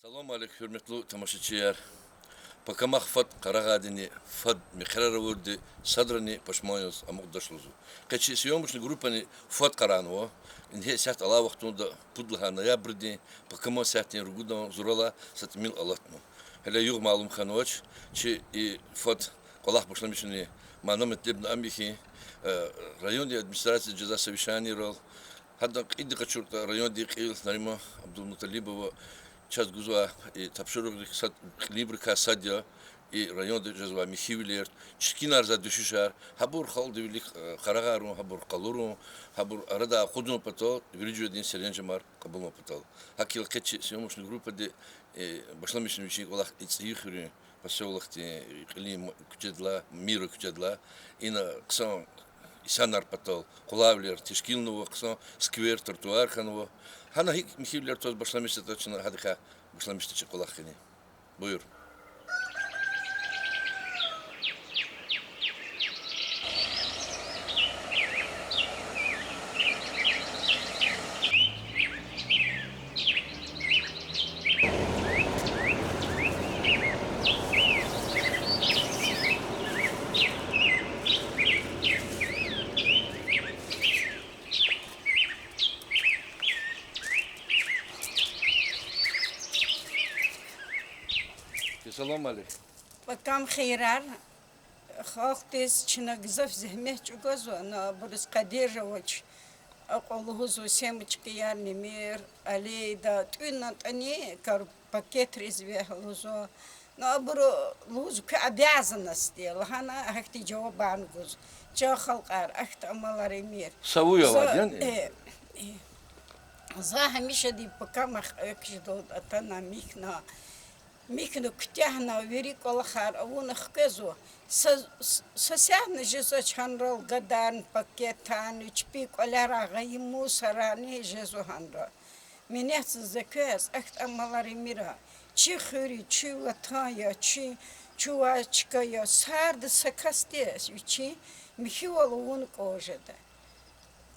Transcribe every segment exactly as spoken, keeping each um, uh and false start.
Салам алейк, гьуьрметлу тамашачияр! Пакамахъ фад къарагъайдини, фад мехъерар авурди садрани пашман яз амукьдач лугьузва. Къе чи съёмочный группани фад къарагънава. Ингье исятда алай вахтунда пуд лагьай ноябрдин пакаман сятдин ругудан зуралай са тӀимил алатна. Гьеле югъ малум хьанвач, чи и фад кӀвалах башламишунин мана-метлебни ам я хьи, э, райондин администрациядиз жезвай совещанийрал, гьадан кьилди къачуртӀа, райондин кьил Нариман Абдулмуталибова чаз гузвай и тапшуругърик сад, кьилийрикай сад я, и районда жезвай михьивилер, чиркинарзавай дуьшуьшар, гьабур халкьдин вилик, э, къарагъарун, гьабур къалурун, гьабур арадай акъудун патал, вири жуьредин серенжемар кьабулун патал. ГьакӀ хьайила къе чи съёмочный группади, э, башламишна вичин кӀвалах и ЦӀийи хуьруьн посёлокдин, кьилин м-, куьчедилай, Мира куьчедилай. Ина хъсан инсанар патал къулайвилер тешкилнава, хъсан сквер, тротуар хьанва. Гьана гьикӀ михьивилер тваз башламишзаватӀа, чна гьадахъ башламишда чи кӀвалах кьунин. Буюр. Салам алейк. Пакам хийирар. Халкьдиз чна гзаф зегьмет чӀугвазва, ну, абуруз къадир авач, акьван лугьузва семечкаяр, немир, аллеяда тӀуьнатӀани кар-, пакетриз вегь лугьузва. Ну, абуру лугьуз куь обязанность я лагьана, гьахьтин жавабарни гуз. Чан халкьар, ахьтин амалар ийимир. Са вуй авайди яни? За гьамишади пакамахъ экв жедалди атана, михьна, михьна куьтягьна, вири кӀвалахар авуна хквезва. Са, с-, са сятни жезвач гьанрал гадарни, пакетарни, чпин кӀвалера гъайи мусорарни жезва гьанра. Минет за квез, ахьтин амалар ийимир. Чи хуьр я, чи ватан я, чи чувай чка я, сарда са касди вичин михьивал авуна кӀан жеда.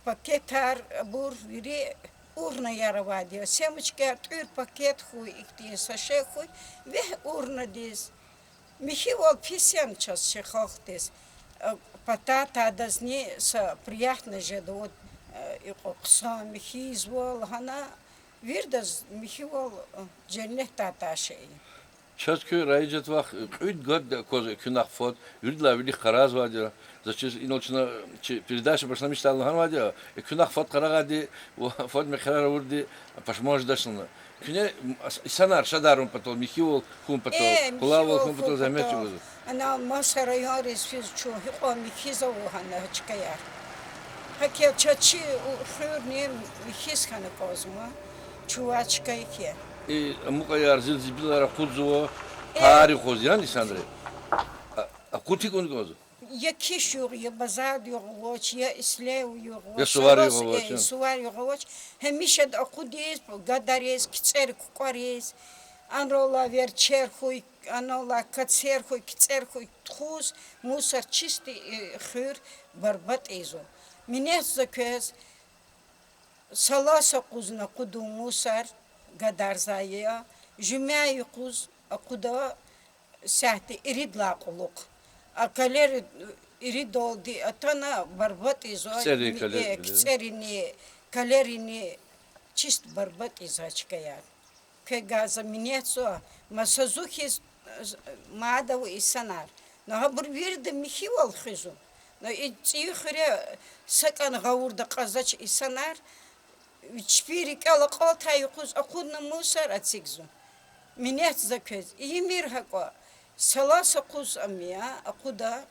Пакетар, абур вири урнаяр авайди я. Семечкаяр тӀуьр пакет хьуй, ихьтин саше хьуй, вегь урнадиз. Михьивал пис яни чаз чи халкьдиз? Э, патай-тадазни са приятно жеда, вот, э, икьван хъсан михьи ийизва лагьана, виридаз михьивал, э, женнетдай атай шей я. Чаз куьн раижет вахъ, кьуьд гадади аквазва куьнахъ фад, виридалай вилик къарагъзавайди я. За чиз инал чна чи передача башламишдайла лагьанвайди я, куьнахъ фад къарагъайди ва фад мехъерар авурди пашман жедач лагьана. Куьне инсанар шадарун патал, михьивал хьун патал, къулайвал хьун патал зегьмет чӀугвазва. Ана маса районриз физ чун гьикьван михьиз ава гьана чкаяр. ГьакӀ я, чаз чи хуьрни михьиз хьана кӀанзава, чувай чка я. И амукьаяр, зил-зибилар акъудзава, пар юкъуз яни инсанри? А, акъуд гьикӀ авуна кӀанзава? Я киш югъ, я базарда югъ авач, я ислев югъ авач, я сувар югъ авач, э, сувар югъ авач. Гьамишад акъудиз, гадариз, кицӀери кукӀвариз, анралай верчер хьуй, анралай кацер хьуй, кицӀер хьуй тухуз, мусор чисти, э, хуьр барбатӀ ийизва. Минет за квез, салас акъузна акъудун мусор гадарзавай я, жуьмя юкъуз акъуда, сятда ирид лагьай кьулухъ. А калер иридалди атана барбатӀ ийизва, кицӀерини, калерини чист барбатӀ ийизва чкаяр. Квевай за минетзава, маса зун хьиз мад ава инсанар. Ну гьабур вирида михьивал хуьзва. Ну и ЦӀийи хуьре сакӀани гъавурда кьазвач инсанар, чпин рикӀел акьалтӀай юкъуз акъудна мусор эцигзава. Минет за квез, ийимир гьакӀа, салас акъуз ам я, акъуда,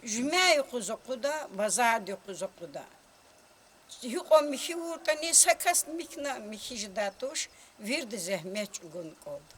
жуьмя юкъуз акъуда, базарда юкъуз акъуда. Гьикьван михьи авуртӀани, са кас михьна михьи жедай туш, вирида зегьмет чӀугуна кӀанда.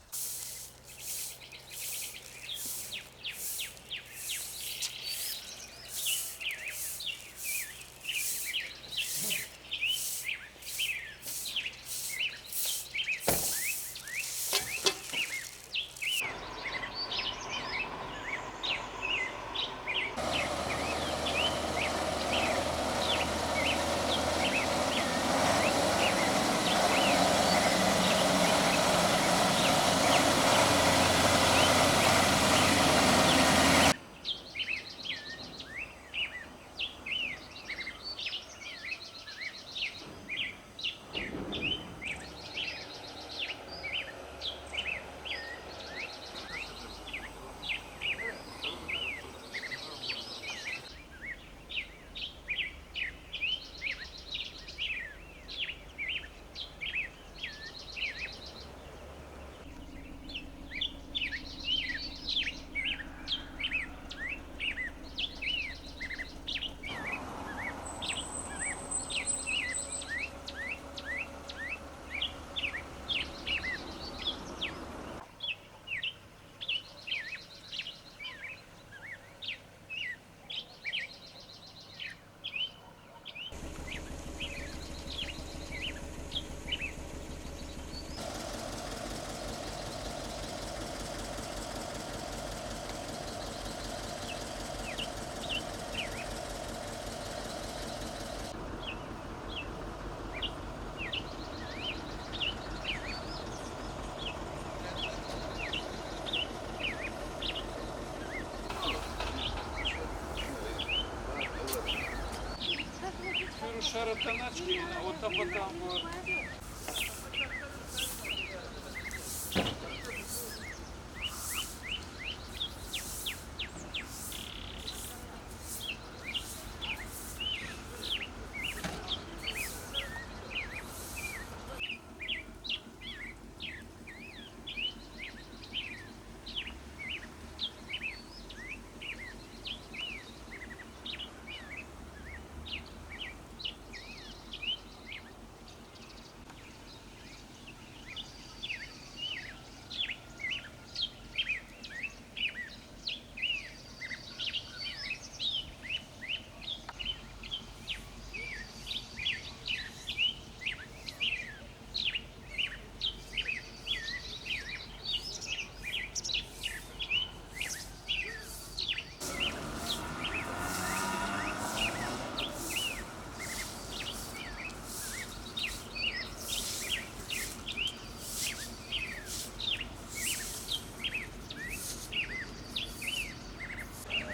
Куьруь шар атаначни, а вот тапатан гур.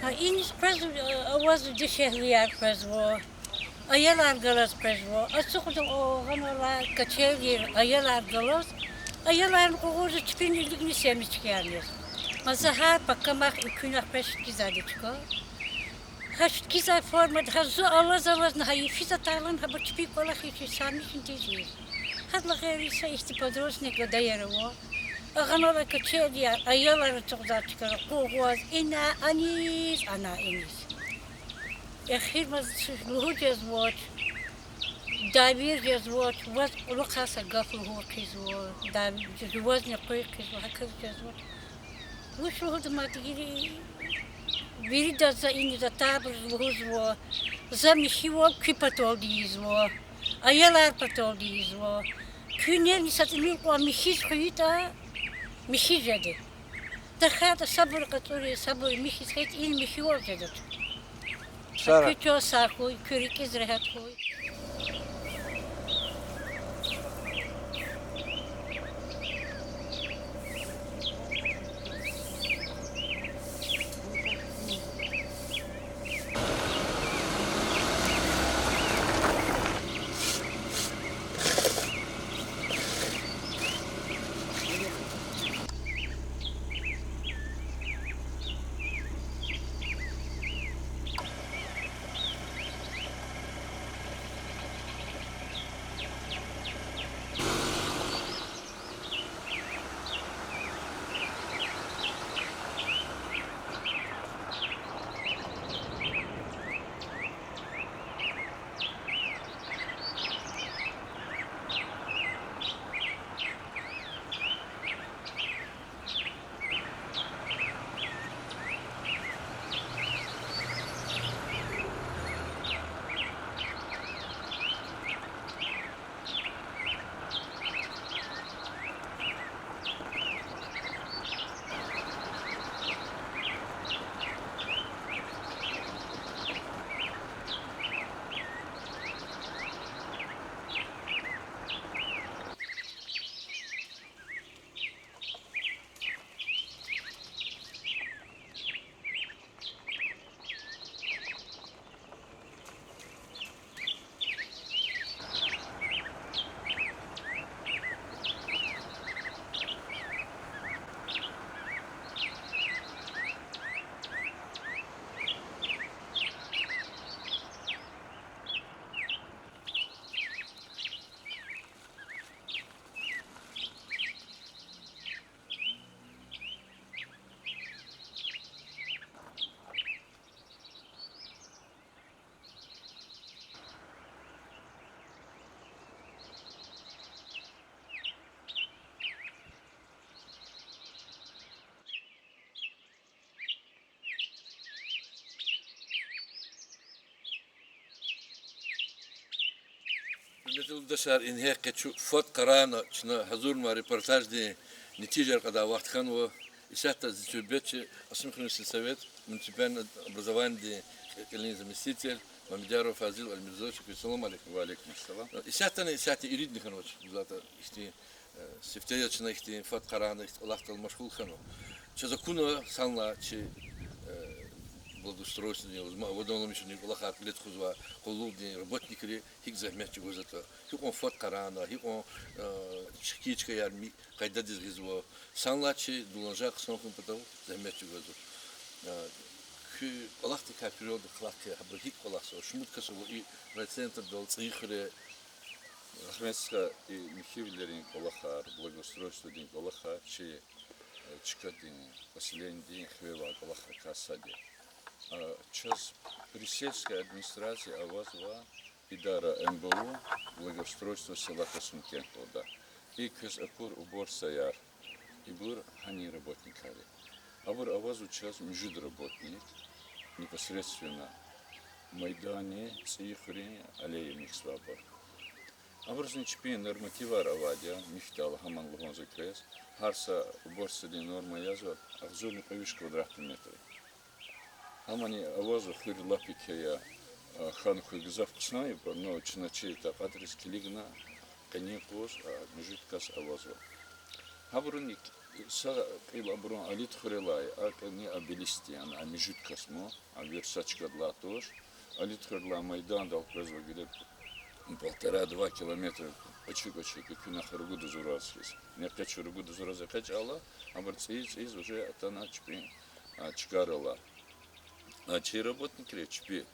Гьа, иниз къвез, э, аваз дишегьлияр къвезва, аялар галаз къвезва. Ацукьна гъанвалай качелидиз аялар галаз, аяларни къугъурза чпин илигни семечкиярни. Ма за гьар пакамахъ, экуьнахъ къвез шуьтквизвайди чка. Гьа шуьтквизвай формада, гьа зун алаз-алазни, гьа йифиз атайлани, гьабур чпин кӀвалахиз чи сарни хьиниз ийиз. Гьадалай гъейри са ихьтин подростной гадаяр ава. Агъанвалай качелидиз аялар ацукьзавай чкадал къугъваз, ина аниз, ана иниз. Эхирмаз лугьуз жезвач, давир жезвач, ваз кьулухъай са гаф лугьуз хъийизва, дав-, жувазни къуй хъийизва, гьакӀ жезвач. Вуч лугьуда мад, вирида за иниз, за табуруз лугьузва, за михьивал куь паталди ийизва, аялар паталди ийизва. Куьнени са тӀимил кьван михьиз хьайитӀа, михьиз жеди. ТахьайтӀа сабур кьацӀуриз, сабур михьиз хьайитӀа, ина михьивал жедач. Сара. Куь чан сагъ хьуй, куь рикӀиз регьят хьуй. Гьуьрметлу юлдашар, ингье къе чун фад къарагъна чна гьазурнавай репортаждин нетижаяр кьадай вахт хьанва. Исятда зи суьгьбетчи Кьасумхуьруьн сельсовет, муниципальный образованидин кьилин заместитель Мамедъяров Фазил Алимирзоевич. Салам алейкум. Ва алейкум салам. Исятдани, исятда иридни хьанвач, гзаф ихьтин сифте яз чна ихьтин фад къарагъна, ихьтин кӀвалахдал машгъул хьанва. Чаз акуна санлай чи, э, благоустройстводин, ма аваданламишунин кӀвалахар кьиле тухузва, къуллугъдин работникри гьикӀ зегьмет чӀугвазватӀа, гьикьван фад къарагъна, гьикьван, э, чкаяр ми-, къайдадиз гъизва. Санлай чи Дуланжар хъсан хьун патал зегьмет чӀугвазва. Э, куь кӀвалахдикай куьрелди кӀвалах хъия, гьабур гьикӀ кӀвалахзава, шумуд кас ава и райцентрдал, ЦӀийи хуьре? Рагьмет, стха, и михьивилерин кӀвалахар, благоустройстводин кӀвалахар чи, э, чкадин, поселенидин хиве авай кӀвалахрикай сад я. А, чаз при сельской администрации авазва идара М Б У, благоустройство села касун кентда. И квез акур уборщицаяр, ибур гьанин работникар я. Абур авазва чаз муьжуьд работник, непосредственно майданни ЦӀийи хуьруьн аллея михьзавайбур. Абурузни чпин нормативар авайди я, михьдайла гьаман лугьун за квез, гьар са уборщицадин норма язва агъзурни кьве виш квадратный метр. Гьамани авазва, хуьр лап еке я, а, хьана хьуй, гзаф хъсан я, ну, чна чи такьатриз килигна, къенин юкъуз, а, муьжуьд кас авазва. Гьабуруник са кьил абурун Алид хуьрелай, а кьилни Абилисдин, яни а муьжуьд кас ма, а вири са чкадилай туш. Алид хуьрелай майдандал къвезва гила полтора-два километра, кӀвачи-кӀвачи, куь-, куьнахъ ругуд зураз хьиз. Мекъечи ругуд зураз экъечӀайла, абур цӀийиз-цӀийиз уже атана чпин, а, чкайрилай. А чи работникри чпи,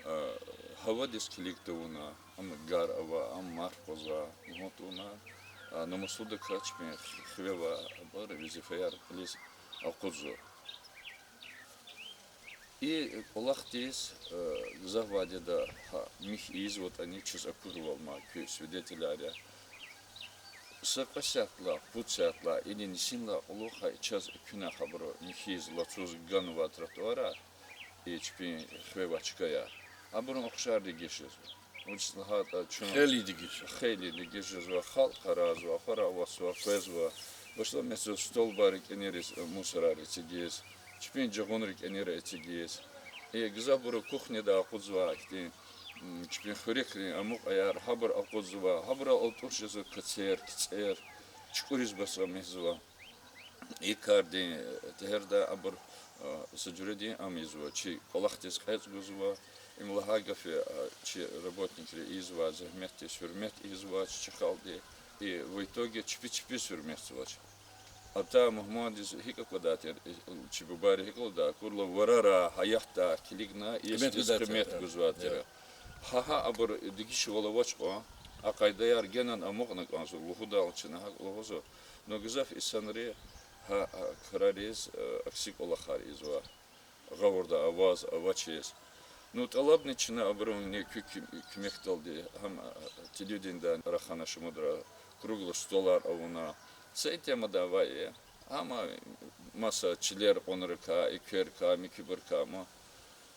а, гьавадиз килиг тавуна, ам гар ава, ам марф къвазва, лугьун тавуна, а, намуслудаказ чпин хиве авай абур везифаяр кьилиз акъудзава. И кӀвалахдиз, э, гзаф вядеда гьа михь ийизватӀани, чаз акурвал ма, куь свидетеляр я. Са кьве сятла, пуд сятла или нисинлай кьулухъ гьа чаз куьнахъ абуру михь ийиз лацуз ганвай тротуарар, и чпин хиве авай чкаяр, абурун ухшар дегиш жезва. Вучиз лагьайтӀа чун хейлин дегиш жезва, халкь къарагъзава, ахварай аватзава, къвезва. Башламишзава столбар рикӀинриз, мусорар эцигиз, чпин жагъунрин рикӀинра эцигиз. И гзафбуру кухняда акъудзавай ихьтин, м, чпин хуьрекрин амукьаяр, гьабур акъудзава, гьабурал алтӀуш жезва кацер, кицӀер, чукӀуриз бес ам ийизва. И кардин тегьерда абур, а, са жуьредин ам ийизва, чи кӀвалахдиз кьецӀ гузва, им лагьай гаф я, а, чи работникри ийизвай зегьметдиз гьуьрмет ийизвач чи халкьди, и в итоге чпи чпиз гьуьрметзавач. Атай мугьмандиз гьикӀ аквадай тир, чи бубайри гьикӀ лугьудай, акурла варарай, гьаятдай килигна, иесидиз къимет гузвай тир. Гьа-гьа абур дегишвал авач кьван, а къайдаяр генани амукьна кӀанзава, лугьудайла чна гьакӀ лугьузва. Ну, гзаф инсанри гьа, гьа крариз, э, акси кӀвалахар ийизва. Гъавурда аваз, авачиз. Ну, тӀалабни чна абурувни куь куь-, куьмекдалди, гьам, э, телевиденидай рахана шумудра, круглый столар авуна. Са и темада авай, э, гьам, э, маса чилер кьунрикай, экверикай, муькуьбурукай ма.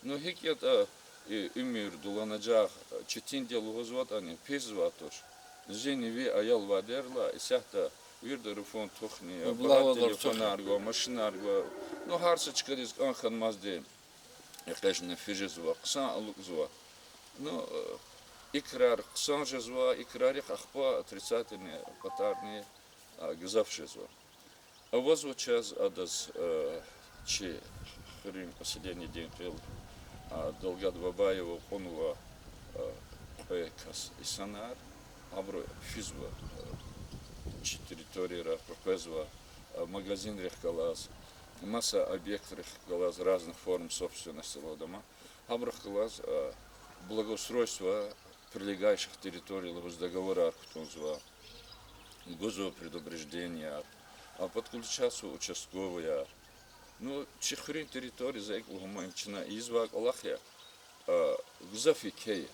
Ну, гьикӀ ятӀа, э, уьмуьр дуланажагъ, четинди я лугьузватӀани, писзавай туш. Зини ви аял авайдайла, исятда вирида руфун тухни, телефонар гва, машинар гва. Ну, гьар са чкадиз кӀан хьанмазди экъечӀна физ жезва, хъсан алукӀзава. Ну, э, и крар хъсан жезва, и крарихъ ахпа отрицательный патарни, а, гзаф жезва. Авазва чаз адаз, э, чи хуьруьн поселениедин кьил, а, Далгат Бабаева кьунва, э, кьве кас инсанар, абуру физва, э, чи территорияра къекъвезва, э, магазинрихъ галаз, маса объектрихъ галаз разных форм собственности лугьудама. Гьабурухъ галаз, э, благоустройство прилегающих территорий лугьуз договорар кутӀунзава, гузва предупрежденияр, а, подключатьзава участковыйяр. Ну, чи хуьруьн территория, за икӀ лугьун, им чна ийизвай кӀвалах я, а, гзаф еке я.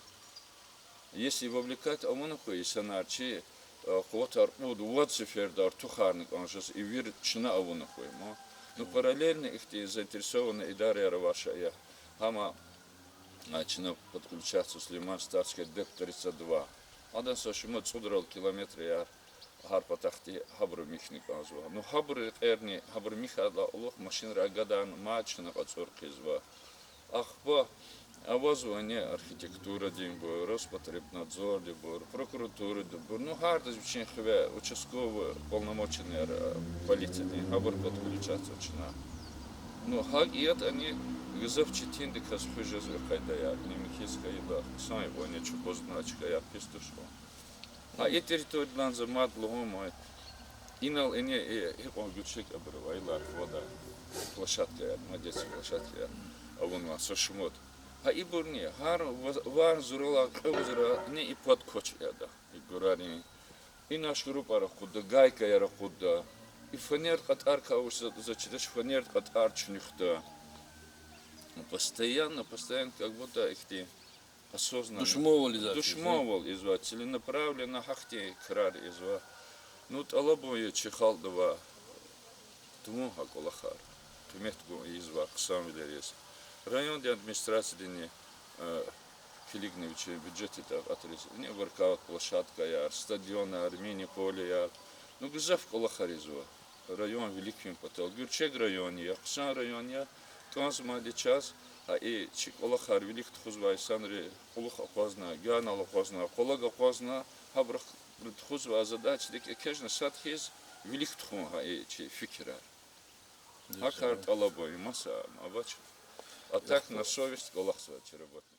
Если вовлекать авуна хьуй инсанар, чи, а, къуватар кьуд-вад сеферда артухарна кӀан жез, и вири чна авуна хьуй ма. Ну, параллельно ихьтин заинтересованный идараяр авай шей я. Гьам, а, чна подключатьзава Сулейман-Стальская ДЭП тридцать два. Адан са шумуд цӀудрал километраяр гьар патахъди гьабуру михьна кӀанзава. Ну, гьабурун рекьерни, гьабуру михьайдалай кьулухъ машинрай гадарна мад чна кьацӀур хъийизва. Ахпа авазва ини архитектурадинбур, Роспотребнадзординбур, прокуратурадинбур, ну, гьардаз вичин хиве участковый уполномоченныйяр, э, полициядин, гьабур подключатьзава чна. Ну, гьакӀ ятӀани, гзаф четиндаказ хуьз жезва и къайдаяр, михьиз хьайила, хъсан икьван я, чукъузна чкаяр пис туш кьван. Гьа и территориядилай за мад лугьумай, инал ини, э, гьикьван гуьрчег абур авайла, вода, площадкаяр, ма детский площадкаяр авунвай са шумуд. Гьа ибурни гьар ва-, варз-зуралай кьве варзара ни и пад квач яда, и гурарин. Инаш группаяр акъудда, гайкаяр акъудда. И фанер кьатӀар кавуш за, за чидач, фанер кьатӀар чуьнуьхда. Постоянно, постоянно, как будто ихьтин осознанно душманвал ийизвай, целенаправленно гьахьтин крар ийизва. Ну, тӀалабун я чи халкьдавай, тавун гьа кӀвалахар, къимет гун ийизвай хъсанвилериз. Райондин администрациядини, э, килигна вичин бюджетдин такьатриз, ини воркаут площадкаяр, стадионар, мини-полеяр. Ну, гзаф кӀвалахар ийизва. Район вилик фин патал. Гуьрчег район я, хъсан район я, кӀанзмайди чаз, гьа и чи кӀвалахар вилик тухузвай инсанри кьулухъ акъвазна, гянал акъвазна, къвалав акъвазна, гьабурухъ тухузвай задачадик экечӀна сад хьиз вилик тухун гьа и чи фикирар. Гьа кар тӀалабун я, маса авач. А так на совесть кӀвалахзава чи работникри.